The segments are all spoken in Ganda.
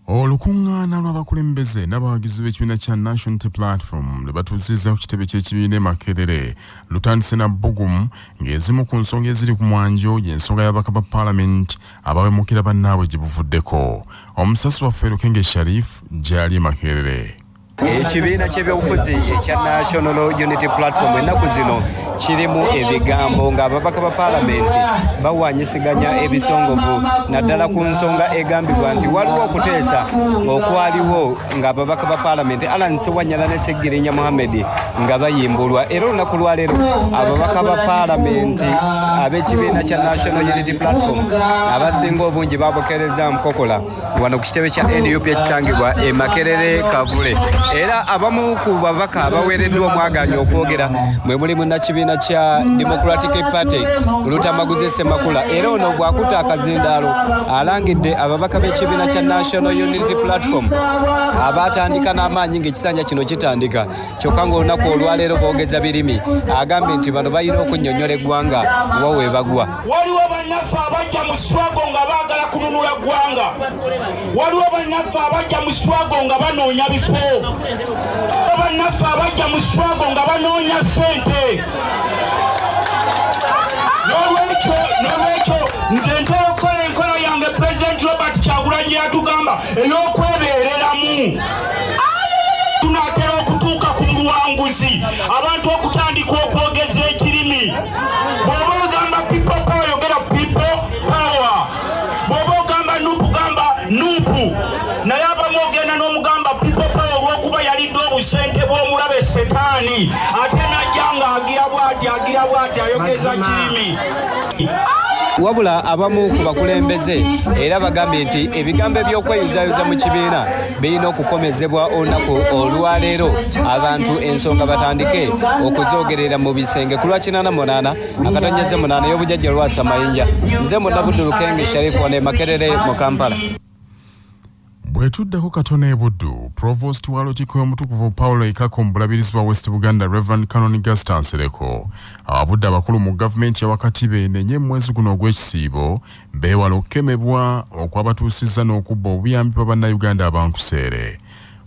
Olukuŋŋaana lw'abakulembeze n'abawagizi b'ekibiina kya National Unity Platform lwe batuuzizza ku kitebe ky'ekibiina e Makerere lutandise na bbugumu ng'ezimu ku nsonga eziri ku mwanjo y'ensonga y'ababaka ba Palamenti abawemukira bannaabwe gye buvuddeko. Omusasi waffe Lukenge Sharif gy'ali e Makerere. Ekibiina ky'ebyobufuzi ekya National Unity Platform ennaku zino kirimu ebigambo ng'ababaka ba paalamenti bawanyisiganya ebisongovu naddala ku nsonga egambibwa nti waliwo okuteesa okwaliwo ng'ababaka ba paalamenti Allan Ssewanyana ne Ssegirinya Mohammed nga bayimbulwa. Era olunaku lwaleero ababaka ba paalamenti ab'ekibiina kya National Unity Platform abasinga obungi babukeereza nkokola wano ku kitebe kya NUP ekisangibwa e Makerere Kavule. Era abamu ku babaka abaweereddwa omwagaanya okwogera mwe muli munnakibiina kya Democratic Party Lutamaguzi Ssemakula, era ono bw'akutte akazindaalo alangidde ababaka b'ekibiina kya National Unity Platform abaatandika n'amaanyi ng'ekisanja kino kitandika, kyokka ng'olunaku olwaleero boogeza birimi. Agambye nti bano balina okunnyonnyola eggwanga wa we bagwa. Waliwo bannaffe abajja mu struggle nga baagala kununula ggwanga, waliwo bannaffe abajja mu struggle nga banoonya bifo, bannaffe abajja mu struggle nga banoonya ssente. N'olwekyo nze ntera okukola enkola yange President Robert Kyagulanyi yatugamba ey'okwebeereramu. Tunaatera okutuuka ku buwanguzi, abantu okutandika okwogeza ekirimi. Bw'oba ogamba people power, yogera people power. Bw'oba ogamba NUP, gamba NUP. Naye abamu ogenda n'omugamba people power olw'okuba yalidde obusente bw'omulabe Setaani, ate n'ajja ng'agira bw'ati, agira bw'ati, ayogeza kirimi. Wabula abamu ku bakulembeze era bagambye nti ebigambo eby'okweyuzayuza mu kibiina birina okukomezebwa olunaku olwaleero, abantu ensonga batandike okuzoogerera mu bisenge. Ku lwa 88 akatonyeze 8 y'obujjajja Lwasa Mayinja, nze Munnabuddu Lukenge Sharifu wano e Makerere mu Kampala. Bwe tuddako katono e Buddu, Provost wa Lutikko y'Omutukuvu Paulo Ikako mu bulabirizi bwa West Buganda Reverend Canon Gaston Nsereko awabudde abakulu mu gavumenti ya wakati beenenye mu mwezi guno ogw'ekisiibo beewale okukemebwa okwabatuusizza n'okubba obuyambi bwa bannayuganda abankuseere.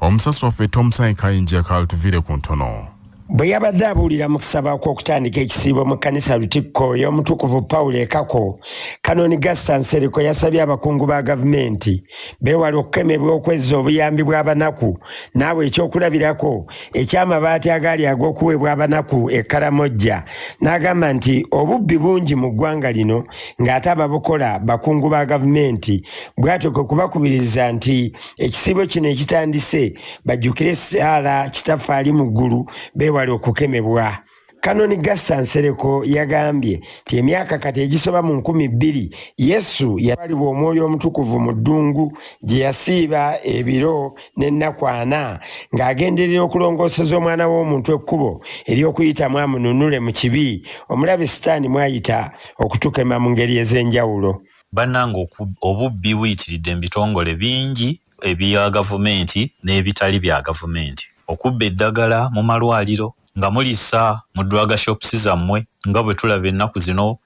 Omusasi waffe Tom Sai Kayinja kaaltuviire ku ntono. Bwe yabadde abuulira mu kusaba kw'okutandika ekisiibo mu kkanisa Lutikko y'Omutukuvu Paulo Ekako, Canon Gaston Nsereko yasabye abakungu ba gavumenti beewale okukemebwa okwezza obuyambi bw'abanaku n'awa ekyokulabirako eky'amabaati agaali ag'okuweebwa abanaku e Karamojja, n'agamba nti obubbi bungi mu ggwanga lino ng'ate ababukola bakungu ba gavumenti, bw'atyo kwe kubakubiriza nti ekisiibo kino ekitandise bajjukire essaala Kitaffe ali mu ggulu beewale okukemebwa. Canon Gaston Nsereko yagambye nti emyaka kati egisoba mu 2000 Yesu yatwalibwa Omwoyo Omutukuvu mu ddungu gye yasiiba ebiro n'ennaku 4 ng'agenderera okulongooseza omwana w'omuntu ekkubo ery'okuyitamu amununule mu kibi omulabe Sitaani mw'ayita okutukema mu ngeri ez'enjawulo. Bannange, obubbi buyitiridde mu bitongole bingi ebya gavumenti n'ebitali bya gavumenti. Okubba eddagala mu malwaliro nga mulisa mu drug shops zammwe, nga bwe tulaba ennaku zino,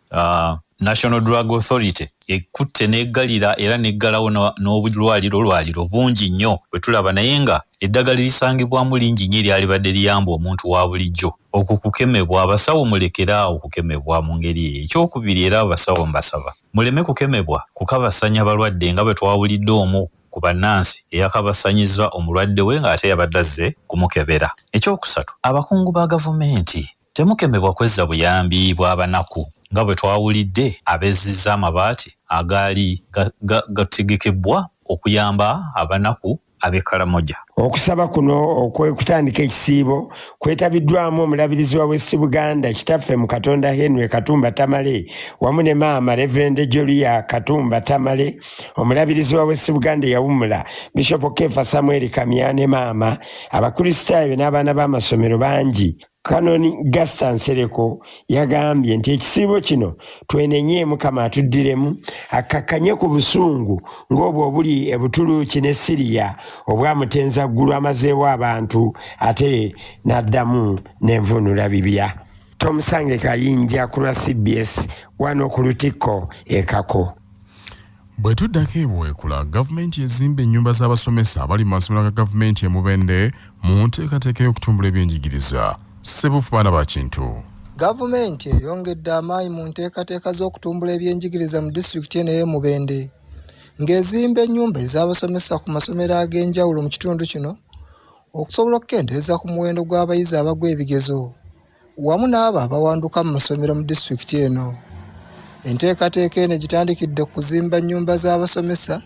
National Drug Authority ekutte n'eggalira era n'eggalawo n'obulwaliro lwaliro bungi nnyo bwe tulaba, naye nga eddagala erisangibwamu lingi nnyo eryalibadde liyamba omuntu wa bulijjo. Okwo kukemebwa, abasawo mulekeraawo okukemebwa mu ngeri eyo. Ekyokubiri, era abasawo mbasaba muleme kukemebwa kukabasanya balwadde, nga bwe twawulidde omu ku bannansi eyakabasanyizza omulwadde we ng'ate yabadde azze kumukebera. Ekyokusatu, abakungu ba gavumenti temukemebwa kwezza buyambi bw'abanaku, nga bwe twawulidde abezzizza amabaati agaali gategekebwa okuyamba abanaku ab'e Karamoja. Okusaba kuno okwekutandika ekisiibo kwetabiddwamu omulabirizi wa West Buganda Kitaffe mu Katonda Henry Katumba Tamale wamu ne maama Reverend Julia Katumba Tamale, omulabirizi wa West Buganda eyawummula Bishop Kefa Samuel Kamya ne maama, Abakristaayo n'abaana b'amasomero bangi. Canon Gaster Nsereko yagambye nti ekisiibo kino twenenye Mukama atuddiremu akkakkanye ku busungu ng'obwo obuli e Butuluuki ne Siriya obwamutenza ggulu amazeewo abantu ate n'addamu n'envuunula bibya. Tomusange Kayinja ku lwa CBS wano ku Lutikko e Kako. Bwe tuddako e Buweekula, gavumenti ezimba ennyumba z'abasomesa abali mu masomero ga gavumenti e Mubende mu nteekateeka y'okutumbula ebyenjigiriza. Ssebuufu baana ba Kintu. Gavumenti eyongedde amaanyi mu nteekateeka z'okutumbula ebyenjigiriza mu disitulikiti eno ey'e Mubende ng'ezimba ennyumba ez'abasomesa ku masomero ag'enjawulo mu kitundu kino okusobola okukendeeza ku muwendo gw'abayizi abagwa ebigezo wamu n'abo abawanduka mu masomero mu disitulikiti eno. Enteekateeka eno egitandikidde ku kuzimba nnyumba z'abasomesa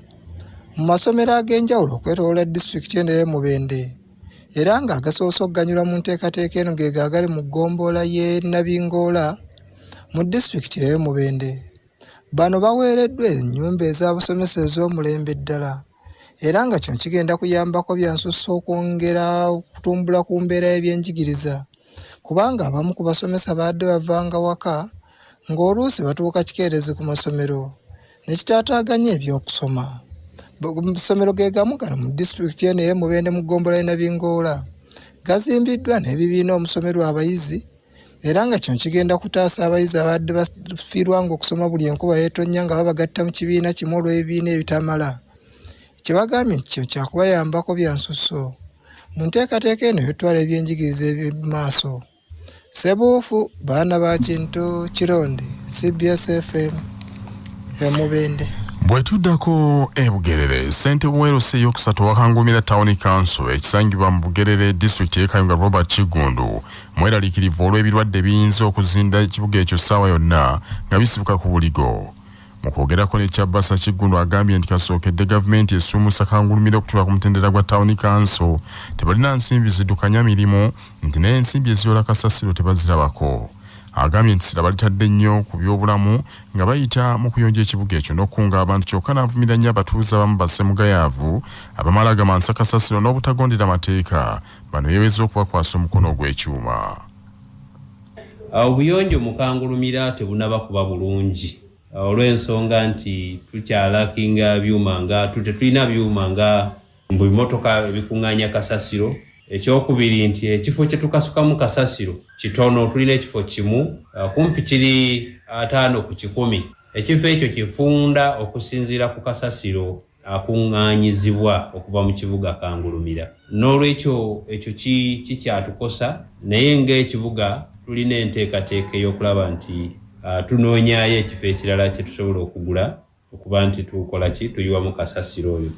mu masomero ag'enjawulo okwetooloola disitulikiti eno ey'e Mubende era ng'agasoose okuganyulwa mu nteekateeka eno ge gaagali mu ggombolola y'e Nabingoola mu disitulikiti ey'e Mubende. Bano baweereddwa ennyumba ez'abasomesa ez'omulembe ddala era nga kino kigenda kuyambako bya nsusso okwongera okutumbula ku mbeera y'ebyenjigiriza kubanga abamu ku basomesa baadde bavanga waka ng'oluusi batuuka kikeerezi ku masomero ne kitaataaganya ebyokusoma. Masomero ge gamu gano mu disitulikiti eno ey'e Mubende mu ggombolola y'e Nabingoola gazimbiddwa n'ebibiina omusomerwa abayizi era nga kino kigenda kutaasa abayizi abadde bafiirwanga okusoma buli enkuba yeetonnya nga babagatta mu kibiina kimu olw'ebibiina ebitamala. Kye bagambye nti kino kyakubayambako bya nsusso mu nteekateeka eno ey'okutwala ebyenjigiriza eby'omu maaso. Ssebuufu baana ba Kintu Kironde, CBS FM e Mubende. Bwe tuddako e Bugerere, ssentebe w'erosi eyokusatu owakangumira Town Council ekisangibwa mu Bugerere disitulikiti y'e Kayunga Robert Kiggundu mweraliikirivu olw'ebirwadde ebiyinza okuzinda ekibuga ekyo ssaawa yonna nga bisibuka ku buligo. Mu kwogerako ne Kyabasa, Kiggundu agambye nti kasookedde gavumenti esuumusa Kangulumira okutuuka ku mutendera gwa Town Council tebalina nsimbi ziddukanya mirimu nti naye ensimbi eziyoola kasasiro tebazirabako. Agambye nti essira balitadde nnyo ku byobulamu nga bayita mu kuyonja ekibuga ekyo n'okukunga abantu kyokka n'avumirira nnyo abatuuze abamu bassemugayaavu abamala gamansa kasasiro n'obutagondera mateeka. Bano yeeweza okubakwasa omukono ogw'ekyuma. Obuyonjo mu Kangulumira tebunaba kuba bulungi olw'ensonga nti tukyalakinga byuma nga tetulina byuma nga mu bimotoka ebikuŋŋaanya kasasiro. Ekyokubiri nti ekifo kye tukasukamu kasasiro kitono, tulina ekifo kimu kumpi kiri 50 ku 100. Ekifo ekyo kifunda okusinziira ku kasasiro akuŋŋaanyizibwa okuva mu kibuga Kangulumira. N'olwekyo ekyo kikyatukosa, naye ng'ekibuga tulina enteekateeka ey'okulaba nti tunoonyaayo ekifo ekirala kye tusobola okugula okuba nti tukola ki tuyiwamu kasasiro oyo.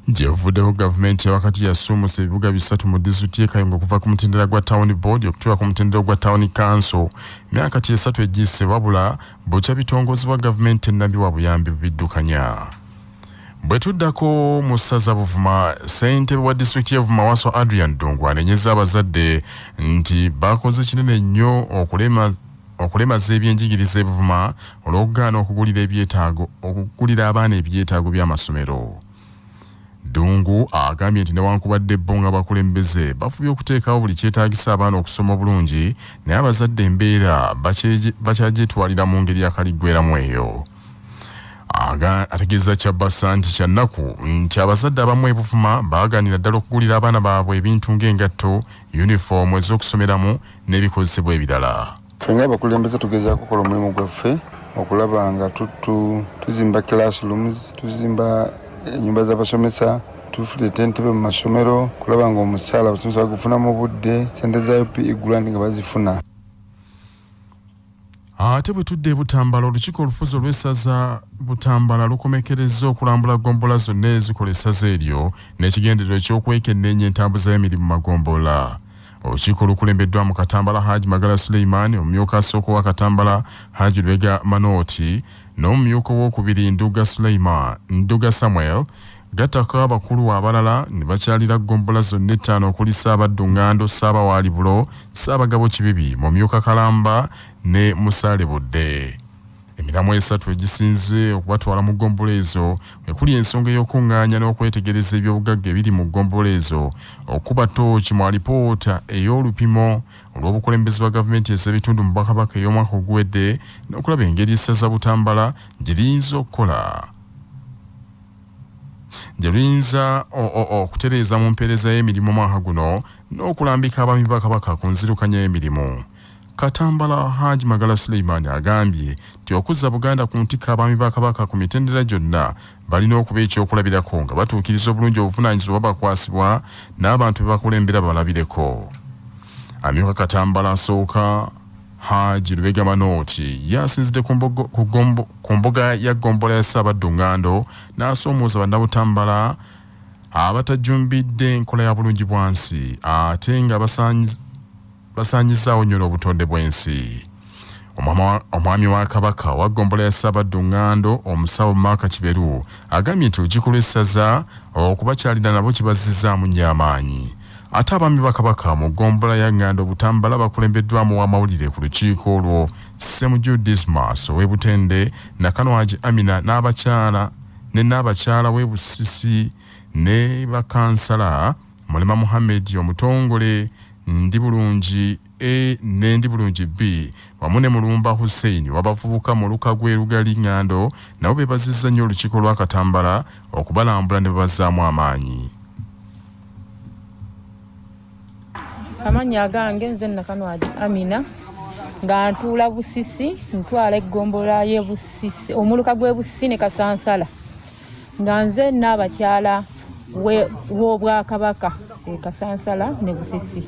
Gyebuvuddeko gavumenti wakati yasuumusa ebibuga 3 mu disitulikiti y'e Kayunga okuva ku mutendera gwa Town Board okutuuka ku mutendera gwa Town Council. Emyaka 3 egiyise wabula bukya bitongozebwa gavumenti tennabbiwa buyambi bubiddukanya. Bwe tuddako mu ssaza Buvuma, ssentebe wa disitulikiti y'e Buvuma Waswa Adrian Ddungu anenyezza abazadde nti bakoze kinene nnyo okulemaza ebyenjigiriza e Buvuma olw'okugaana okugulira abaana ebyetaago by'amasomero. Ddungu agambye nti newankubadde bo ng'abakulembeze bafubye okuteekawo buli kyetaagisa abaana okusoma obulungi, naye abazadde embeera bakyagyetwalira mu ngeri yakaliggweramu eyo. Ategeeza Kyabasa nti kyannaku nti abazadde abamu e Buvuma baagaanira ddala okugulira abaana baabwe ebintu ng'engatto, yunifoomu ez'okusomeramu n'ebikozesebwa ebirala. Ffe ng'abakulembeze tugezaako okukola omulimu gwaffe okulaba nga tuzimba classrooms, tuzimba ennyumba z'abasomesa, tufuleeta entebe mu masomero, kulaba ng'omusaala abasomesa bagufuna mu budde, ssente za UPE grant nga bazifuna. Ate bwe tudda e Butambala, olukiiko olufuzi olw'essaza Butambala lukomekerezza okulambula ggombolola zonna ezikola essaza eryo n'ekigendererwa eky'okwekenneenya entambuza y'emirimu mu magombolola. Olukiiko lukulembeddwa mu Katambala Haji Magala Suleiman, omumyuka asooka wa Katambala Haji Lubega Manooti n'omumyuka owookubiri Nduga Samuel, gattako abakulu abalala ne bakyalira ggombolola zonna 5 okuli Ssaabaddu Ngando, Ssaabawalibulo, Ssaabagabo Kibibi, Mumyuka Kalamba ne Musaale Budde. Emiramwa esatu egisinze okubatwala mu ggombolola ezo ekuli ensonga ey'okuŋŋaanya n'okwetegereza ebyobugagga ebiri mu ggombolola ezo, okuba ttooki mu alipoota ey'olupimo olw'obukulembeze bwa gavumenti ez'ebitundu mu Bwakabaka ey'omwaka oguwedde, n'okulaba engeri essaza Butambala gye liyinza okukola gye luyinza okutereeza mu mpeereza y'emirimu omwaka guno, n'okulambika abaami ba Kabaka ku nzirukanya y'emirimu. Katambala Haji Magala Suleiman agambye nti okuzza Buganda ku ntikko, abaami ba Kabaka ku mitendera gyonna balina okuba ekyokulabirako nga batuukiriza obulungi obuvunaanyizibwa bakwasibwa n'abantu be bakulembera balabireko. Amyuka Katambala asooka Haji Lubega Manooti yasinzidde ku mbuga ya ggombolola ya Ssaabaddu Ngando n'asoomooza bannabutambala abatajjumbidde enkola ya bulungi bwansi ate nga basaanyizaawo nnyo n'obutonde bw'ensi. Omwami wa Kabaka wa ggombolola ya Ssaabaddu Ngando, omusawo Maaka Kiberu, agambye nti olukiiko lw'essaza okubakyalira nabo kibazzizaamu nnyo amaanyi. Ate abaami ba Kabaka mu ggombolola ya Ngando Butambala bakulembeddwamu w'amawulire ku lukiiko olwo Ssemuju Dismas ow'e Butende, Nakanwagi Amina n'abakyala ne n'abakyala w'e Busisi ne bakansala Mulema Muhammed omutongole Ndi Bulungi A ne Ndi Bulungi B wamu ne Mulumba Hussein w'abavubuka mu luka gw'e Lugali Ngando nabo beebazizza nnyo olukiiko lwa Katambala okubalambula ne babazzaamu amaanyi. Amannya agange nze Nakanwagi Amina, nga ntuula Busisi, ntwala eggombolola y'e Busisi, omuluka gw'e Busisi ne Kasansala, nga nze n'abakyala w'Obwakabaka e Kasansala ne Busisi.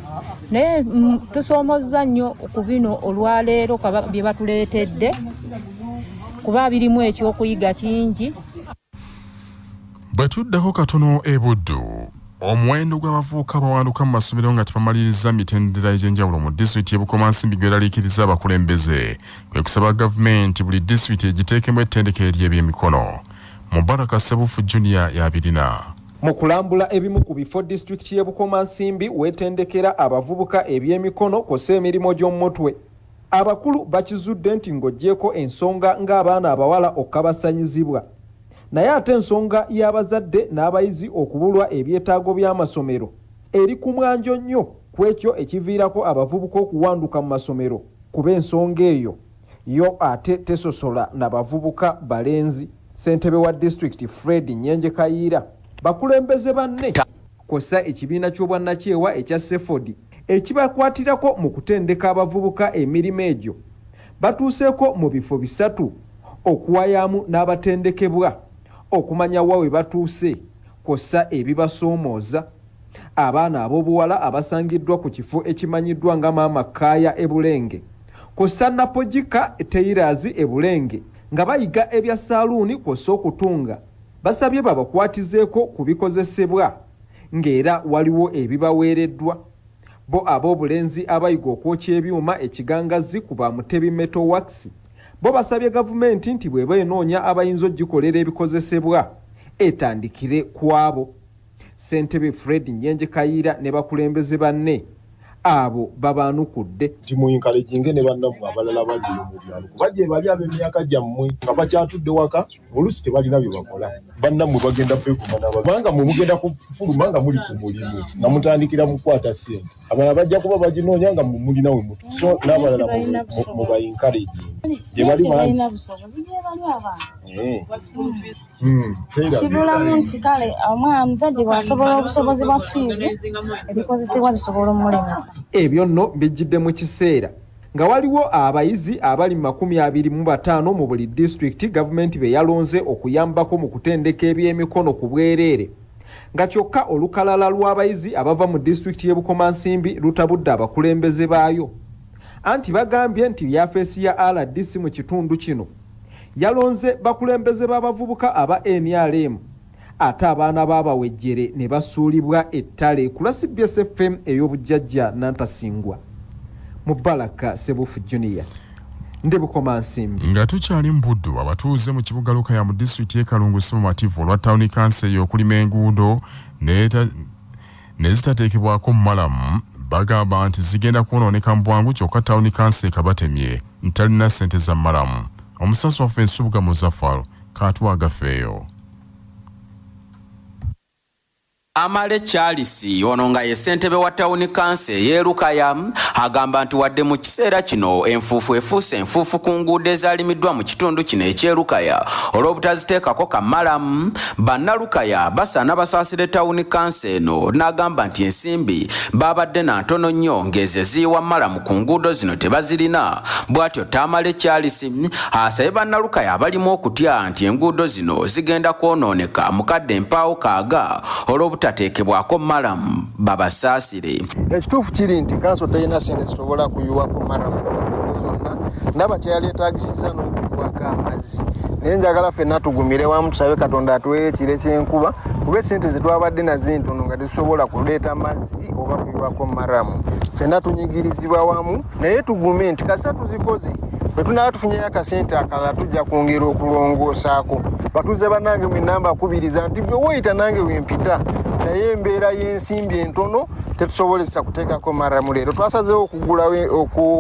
Naye tusoomozza nnyo ku bino olwaleero bye batuleetedde, kuba birimu ekyokuyiga kingi. Bwe tuddako katono e Buddu, omuwendo gw'abavubuka abawanduka mu masomero nga tebamaliriza mitendera egy'enjawulo mu disitulikiti y'e Bukomansimbi gweraliikiriza abakulembeze, kwe kusaba gavumenti buli disitulikiti egiteekemu ettendekero ery'ebyemikono. Mubaraka Sebufu Junior yabirina. Mu kulambula ebimu ku bifo disitulikiti y'e Bukomansimbi weetendekera abavubuka ebyemikono kw'ossa emirimu gy'omutwe, abakulu bakizudde nti ng'oggyeeko ensonga ng'abaana abawala okukabasanyizibwa, naye ate ensonga y'abazadde n'abayizi okubulwa ebyetaago by'amasomero eri ku mwanjo nnyo ku ekyo ekiviirako abavubuka okuwanduka mu masomero, kuba ensonga eyo yo ate tesosola na bavubuka balenzi. Ssentebe wa disitulikiti Fred Nyenje Kayiira, bakulembeze banne kw'ossa ekibiina ky'obwannakyewa ekya Sefodi ekibakwatirako mu kutendeka abavubuka emirimu egyo, batuuseeko mu bifo bisatu okuwayaamu n'abatendekebwa okumanya wa we batuuse kw'ossa ebibasoomooza. Abaana ab'obuwala abasangiddwa ku kifo ekimanyiddwa nga Maama Kaaya e Bulenge kw'ossa Napogika Tailors e Bulenge nga bayiga ebya saaluuni kw'ossa okutunga, basabye babakwatizeeko ku bikozesebwa ng'era waliwo ebibaweereddwa. Bo ab'obulenzi abayiga okwokya ebyuma ekigangazzi ku ba Mutebi Metal Works bo basabye gavumenti nti bw'eba enoonya abayinza ogikolera ebikozesebwa etandikire ku abo. Ssentebe Fred Nyenje Kayiira ne bakulembeze banne abo babaanukudde. Nti mu encouraginge ne bannammwe abalala bali mu byalo, kuba gye bali ab'emyaka gyammwe nga bakyatudde waka, oluusi tebalina bye bakola. Bannammwe bagenda kweguma nabo, kubanga mmwe mugenda kufuluma nga muli ku mulimu, nga mutandikira mu kukwata ssente. Abalala bajja kuba baginoonya nga mmwe mulina we mutu. So n'abalala muba encouraging. Gye bali bangi. Kibulamu nti kale omwana muzadde bw'asobola obusobozi bwa fiizi, ebikozesebwa bisobola omulemesa. Ebyo nno bijjidde mu kiseera nga waliwo abayizi abali 25 mu buli disitulikiti gavumenti be yalonze okuyambako mu kutendeka ebyemikono ku bwereere, nga kyokka olukalala lw'abayizi abava mu disitulikiti y'e Bukomansimbi lutabudde abakulembeze baayo. Anti bagambye nti yafeesi ya RDC mu kitundu kino yalonze bakulembeze b'abavubuka aba NRM, ate abaana b'abawejjere ne basuulibwa ettale. Ku lwa CBS FM ey'obujjajja Nantasingwa, Mubaraka Sebufu Junior, ndi Bukomansimbi. Nga tukyali mu Buddu, abatuuze mu kibuga Lukaya mu disitulikiti y'e Kalungu si bamativu olwa tawuni kanso eyo okulima enguudo ne zitateekebwako mmalamu. Bagamba nti zigenda kwonooneka mu bwangu, kyokka tawuni kanso ekabatemye ntalina ssente za mmalamu. Omusasi waffe Nsubuga Muzaffar kaatuwagafeeyo. Amale Charles ono nga ye ssentebe wa tawuni kanso ey'e Lukaya agamba nti wadde mu kiseera kino enfuufu efuuse enfuufu ku nguudo ezaalimiddwa mu kitundu kino eky'e Lukaya olw'obutaziteekako kamalamu, bannalukaya basaana basaasire tawuni kanso eno, n'agamba nti ensimbi baabadde na ntono nnyo ng'ezo eziyiwa malamu ku nguudo zino tebazirina. Bw'atyo Tamale Charles asabye bannalukaya abalimu okutya nti enguudo zino zigenda kwonooneka mu kadde empaawo kaaga olw'obutateekebwako malamu babasaasire. Ekituufu kiri nti kanso terina ssente zisobola kuyiwako maramu ku nguudo zonna, ndaba kyeyaleetaagisiza n'okuyiwako amazzi, naye njagala ffenna tugumire wamu tusabe Katonda atuweeyo ekiro ky'enkuba, kuba essente ze twabadde nazo entono nga tezisobola kuleeta mazzi oba kuyiwako maramu. Ffenna tunyigirizibwa wamu, naye tugume nti kasita tuzikoze bwe tunaaba tufunyeyo akasente akalala tujja kwongera okulongoosaako. Batuuze bannange mwenna mbakubiriza nti bwe woyita nange wempita, naye embeera y'ensimbi entono tetusobolesa kuteekako maramu. Leero twasazeewo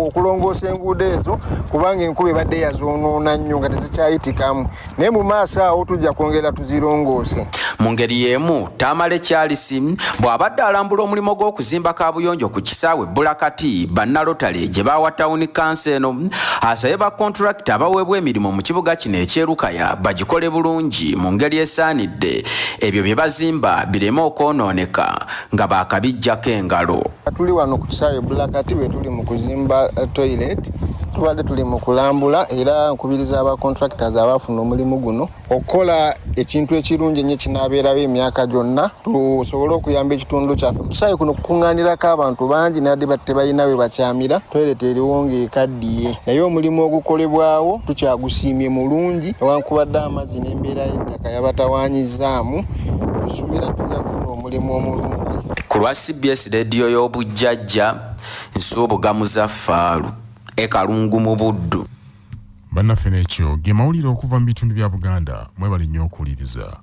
okulongoosa enguudo ezo kubanga enkuba ebadde yazoonoona nnyo nga tezikyayitikamu, naye mu maaso awo tujja kwongera tuzirongoose. Mu ngeri y'emu Tamale Charles bw'abadde alambula omulimu gw'okuzimba kaabuyonjo ku kisaawe Bulakati bannalotale gye baawa tawuni kanso eno, asabye bakontulakita abaweebwa emirimu mu kibuga kino eky'e Lukaya bagikole bulungi mu ngeri esaanidde, ebyo bye bazimba bireme okwonooneka nga baakabiggyako engalo. Tuli wano ku kisaawe Bulakati bwe tuli mu kuzimba toilet, tubadde tuli mu kulambula, era nkubiriza aba contractors abaafuna omulimu guno okukola ekintu ekirungi ennyo ekinaabeerawo emyaka gyonna, tusobole okuyamba ekitundu kyaffe. Ku kisaawe kuno kukuŋŋaanirako abantu bangi naye tebalina we bakyamira, toilet eriwo ng'ekaddiye, naye omulimu ogukolebwawo tukyagusiimye mulungi, newankubadde amazzi n'embeera y'ettaka yabatawaanyizzaamu, tusuubira tujja kufuna omulimu omulungi. Ku lwa CBS Radio y'obujjajja, Nsubuga Muzaffar e Kalungu mu Buddu. Bannaffe n'ekyo ge mawulire okuva mu bitundu bya Buganda. Mwebale nnyo okuwuliriza.